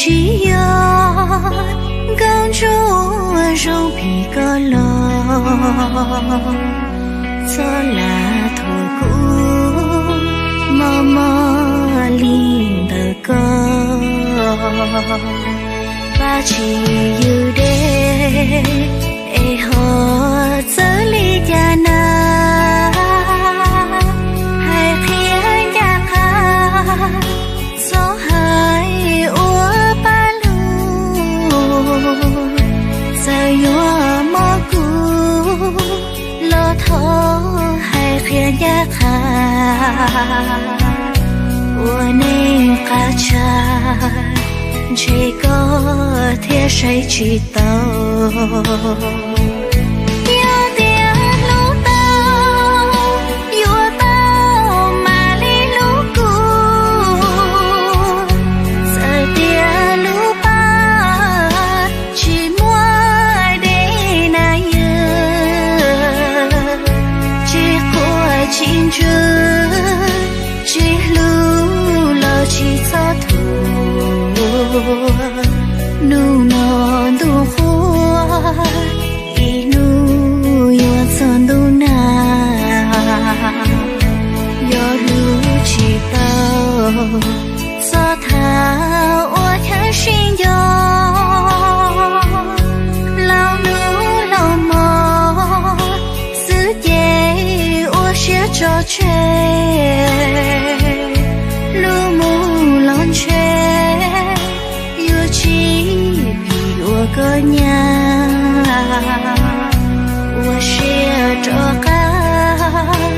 Tsis yog nkauj ntsuab zoo phim koj los, txhob lam thuam kuv mos mos li ntawm koj. Pab tsis yws deb es ho txawv li cas na, hais qhia ncaj qha, txhob hais ua pab lug. Txawm yuav mob kuv los thov hais qhia ncaj qha, ua neej qab tshaj ntshe koj thiaj saib tsis taus. Yog tias hlub tau, yuav tau mam li hlub kuv. Txawm tias lub paj tsis muaj dej na yawg, tsis quaj tsis ntsws, tsis hlub los tsis txhob thuam. Nub no ntuj qhuav, ib hnub yuav txog ntuj nag. Yog hlub tsis tau, txhob tham ua chaw sib nco. Laus hnub laus hmo xwb ces ua siab tso tseg, lub mus los ntshe yuav tsis phim ua koj nyab. Ua siab rov qab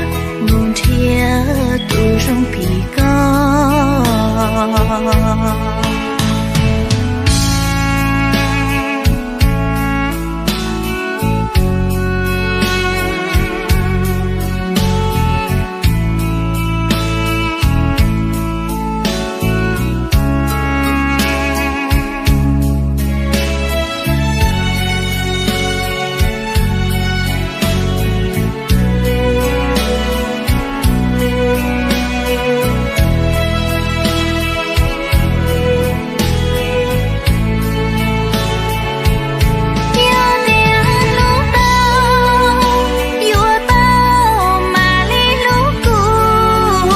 mus nrhiav tus zoo phim koj. Yog tias hlub tau, yuav tau mam li hlub kuv.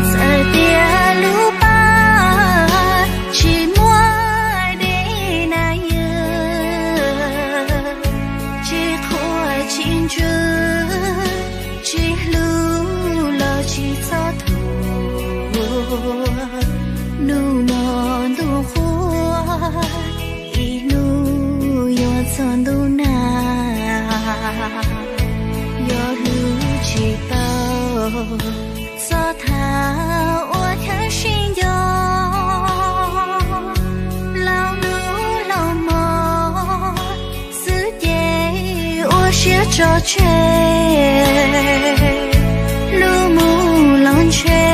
Txawm tias lub paj tsis muaj dej na yawg, tsis quaj tsis ntsws, tsis hlub los tsis txhob thuam. Nub no ntuj qhuav, ib hnub yuav txog ntuj nag. Yog hlub tsis tau, txhob tham ua chaw sib nco. Laus hnub laus hmo xwb ces ua siab tso tseg, lub mus los ntshe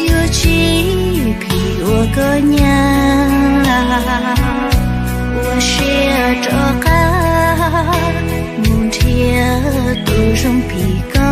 yuav tsis phim ua koj nyab. Ua siab rov qab mus nrhiav tus zoo phim koj.